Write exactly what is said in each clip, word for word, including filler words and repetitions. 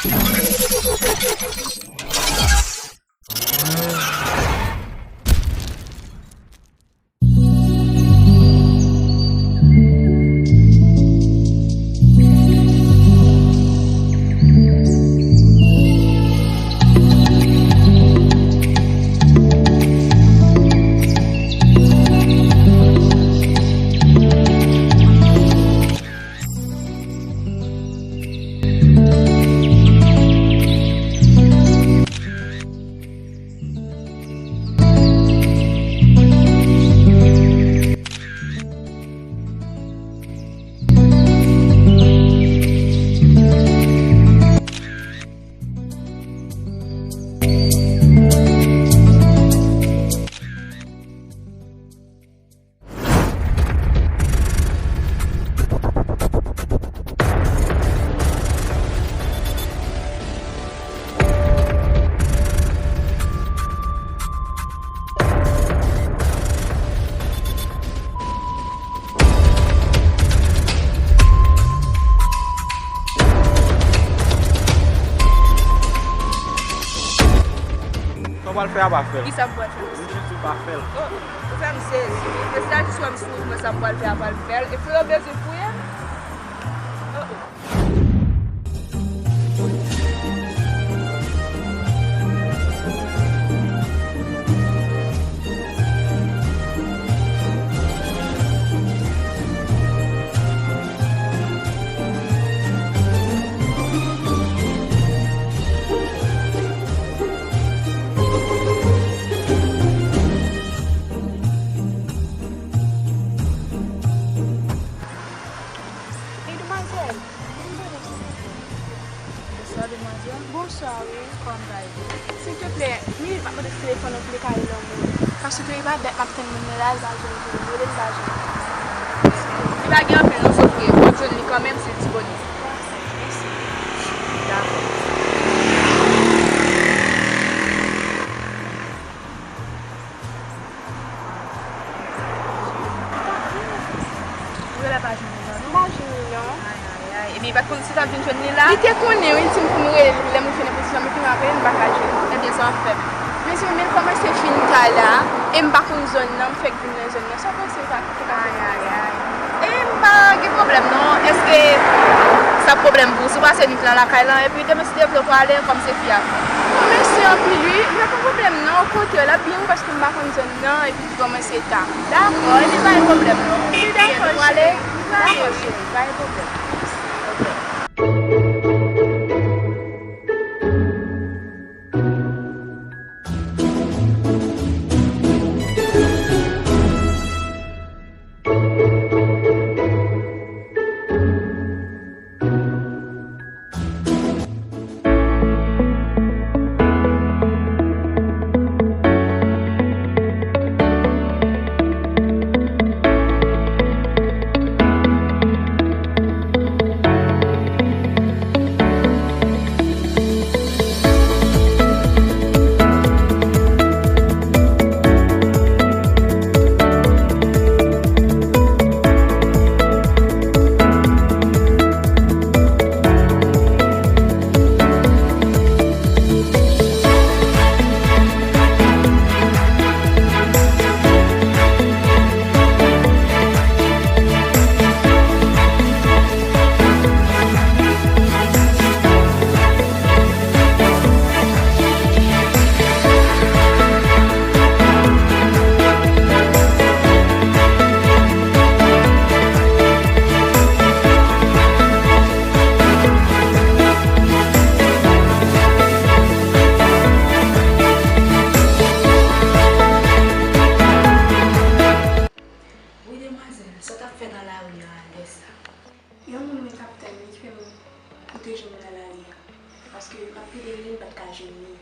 Sa w pral fè a, pa fè l. Kisa m pral fè? M jis di w pa fè l. Oh, ou fè m sezi. E si a jis wè m souri, mwen sa m pral fè a pral fè l. E frè yo bezwen fouye m? Oh, oh. Ey, demwazèl! Bonswa, demwazèl. Bonswa, wi. Kòman bagay yo? Silteplè, wi, m ap mande si telefòn ou te ka rele yon moun. Paske li pa bèt, m ap tann moun nan la, li pa jwenn li, rele li pa jwenn. Li pa gen anpil non, sòf ke w ap jwenn li kanmenm si l disponib. Mèsi. Dakò. Ou rele pa jwenn li non? M pa jwenn li non. Ay, ay, ay. Ebyen, li pa t konn si l t ap vin jwenn li la? Li te konnen, wi, li di m pou m rele l, lè m rive nan pozisyon, men kounye a apre, m pa ka jwenn li. Ebyen, sa w ap fè? Men se men l kòmanse fin ta la, e m pa konn zòn nan, m fèk vin nan zòn nan. Sa w panse sa te ka fèt? Ay, ay, ay. E m pa gen pwoblèm non. Èske sa pwoblèm pou ou? Si w pase nwit lan lakay lan, epi demen si Dieu vle w pral ale kòm se fi a. Bon, mèsi anpil wi. M pa gen pwoblèm non. Okontrè, l ap byen wi paske m pa konn zòn nan, epi li kòmanse ta. Dakò, epi pa gen pwoblèm non. Wi, dakò, cheri. Dakò, cheri, pa gen pwoblèm. Wi, demwazèl, sa w t ap fè nan lari a, lè sa? Yon moun mwen t ap tann li ki fè m pwoteje m nan lari a. Paske m ap plede rele l, m pa t ka jwenn li.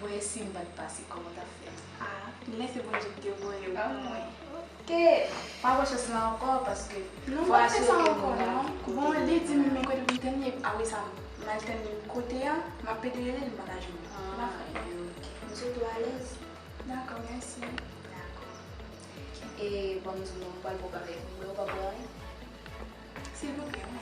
Bon, e si m pa t pase, kòman w t ap fè? A, genlè se Bondye ki te voye w pou mwen. Oke. Pa pran chans lan ankò, paske fò asire ke moun nan vin kote ou. Non, m p ap fè sa ankò non. Bon, li di m men kote pou m tann li, apre sa, m al tann li kote a, m ap plede rele l, m pa ka jwenn li. M pa fè anyen. Oke. M swete w alèz. Dakò, mèsi. Dakò. E, ban m di w non, m pral ba w kafè. Ou bwè, ou pa bwè anyen? Silvouplè, wi.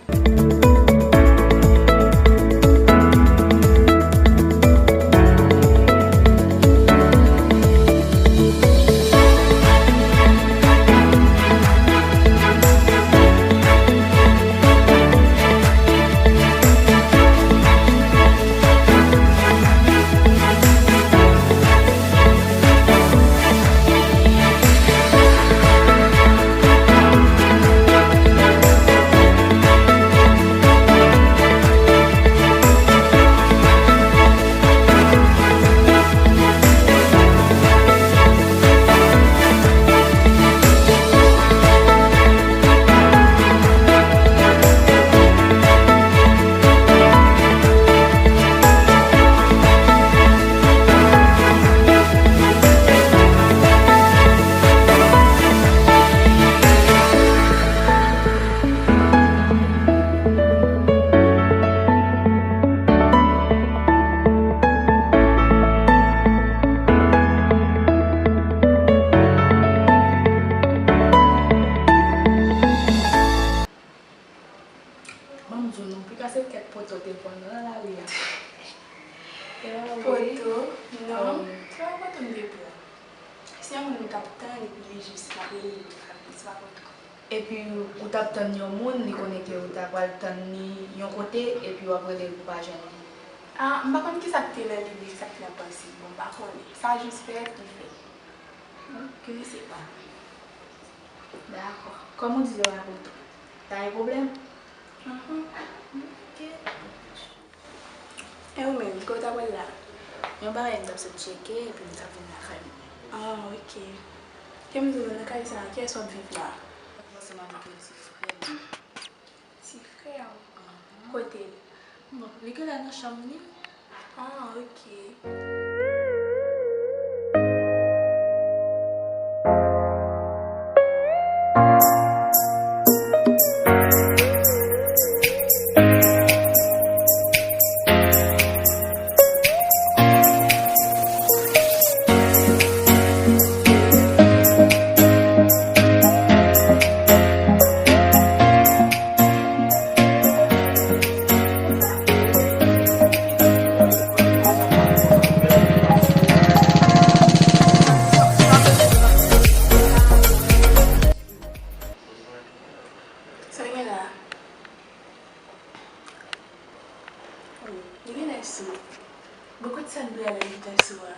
Pika se kèk poto te pran nan lari a. E pa vre? Poto? Non, se pa poto m te pran. Se yon moun m t ap tann epi li jis ap rele m, se pa poto. Epi ou t ap tann yon moun, li konnen ke ou ta pral tann li yon kote, epi w ap rele l pou w pa jwenn li. Ah, m pa konn kisa k te nan lide, kisa k te nan panse. Bon, m pa konnen. Sa jis fèt, li fèt. Ok. M se pa. Dakò. Kòm ou di yo pa poto, ta gen pwoblèm? Mhm. Ok. E ou menm, kote w t ap al la? Yon bagay m t ap sot tcheke, epi m t ap vin lakay mwen. Ah, ok. Ke m di nou nan kay sa, kiyès w ap viv la? Ansanm avèk yon ti frè m. Ti frè w? Kote l? Bon, li genlè nan chanm li. Ah, ok. Sa gen la? Li genlè sou. Bon, kote sa n prale li ta sou a?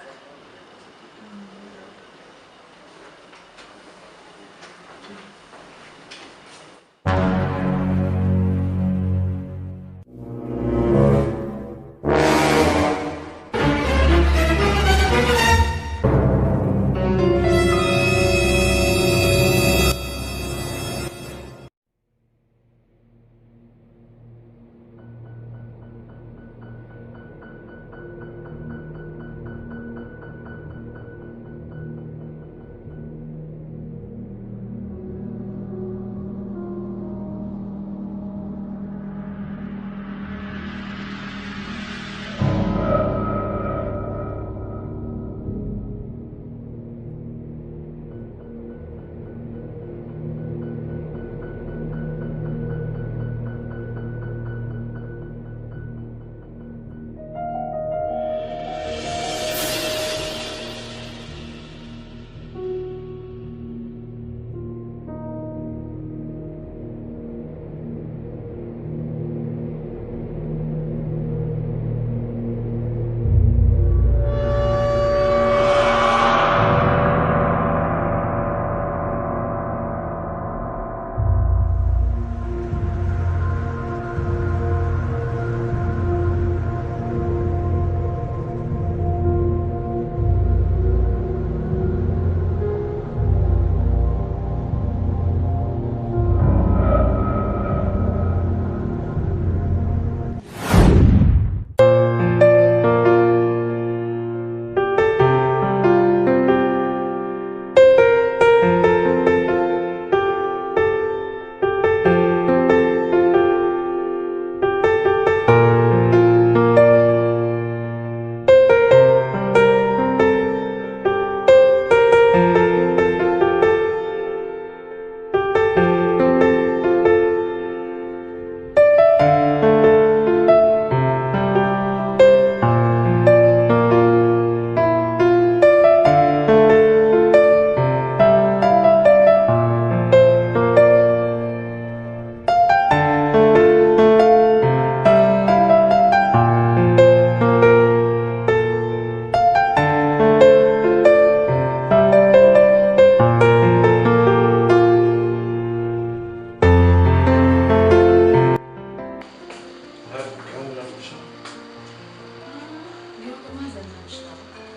Gen yon demwazèl nan douch la.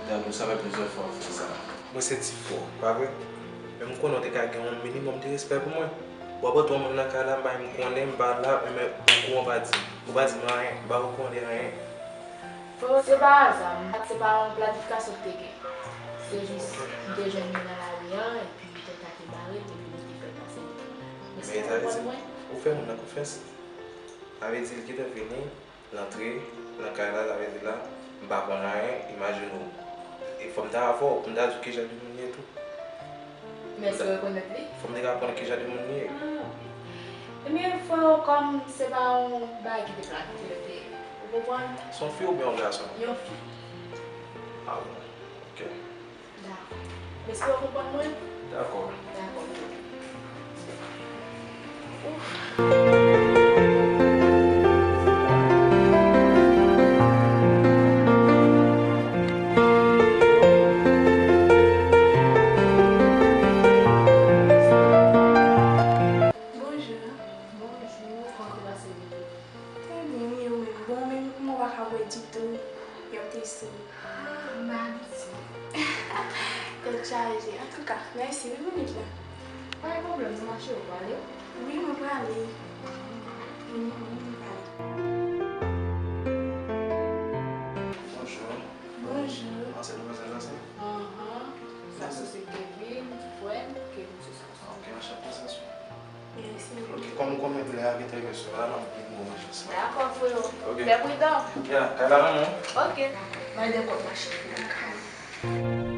Dado, sa fè plizyè fwa w fè sa. Mwen se ti frè w, pa vre? Men m konnen w te ka gen yon minimòm de respè pou mwen. W ap antre yon moun nan kay la, m pa menm konnen, m pa la, men ou kou w pa di. Ou pa di m anyen, m pa kou konnen anyen. Freo, se pa aza, m pa, se pa yon planifikasyon m te gen. Se jis, m te jwenn li nan lari an, epi pòt la te bare, epi li te fè pase. Men sa vle di, ou fè moun nan konfyans? Sa vle di, li gentan vini, l antre nan kay la, sa vle di la, m pa konn anyen, imajine w. E fò m ta avè w, pou m ta di w ki jan de moun li ye tou. Men èske w rekonèt li? Fò m te ka konnen ki jan de moun li ye. Ah. Ebyen, freo, kòm se pa yon bagay ki te planifye, ou konprann? Se yon fi oubyen yon gason? Yon fi. Ah bon, ok. Dakò. M espere w konprann mwen. Dakò. Dakò. Bonjou. Bonjou. Kòman w pase jodi? Trè byen, wi, ou menm? Bon, men mwen pa ka wè ditou. Yon ti sou. Ah, m abitye. Tèt chaje. Antouka, mèsi, wi, pou minit la. Pa gen pwoblèm, non, ma chérie, ou prale? Wi, mwen prale. Wi, mwen prale. Bonjou. Bonjou. Ah, se demwazèl la, sa? Ahan. Sa se Kevin, frè m, Kevin se sa. Ah, ok, anchante, Sansou. Mèsi. Ok, kòm ou konnen lè a gentan rive sou la, n ap vin bon manje ansanm. Dakò, freo. Ok. Fè pridan. Ya, kay la nan men w. Ok. Mande kòb, ma chérie.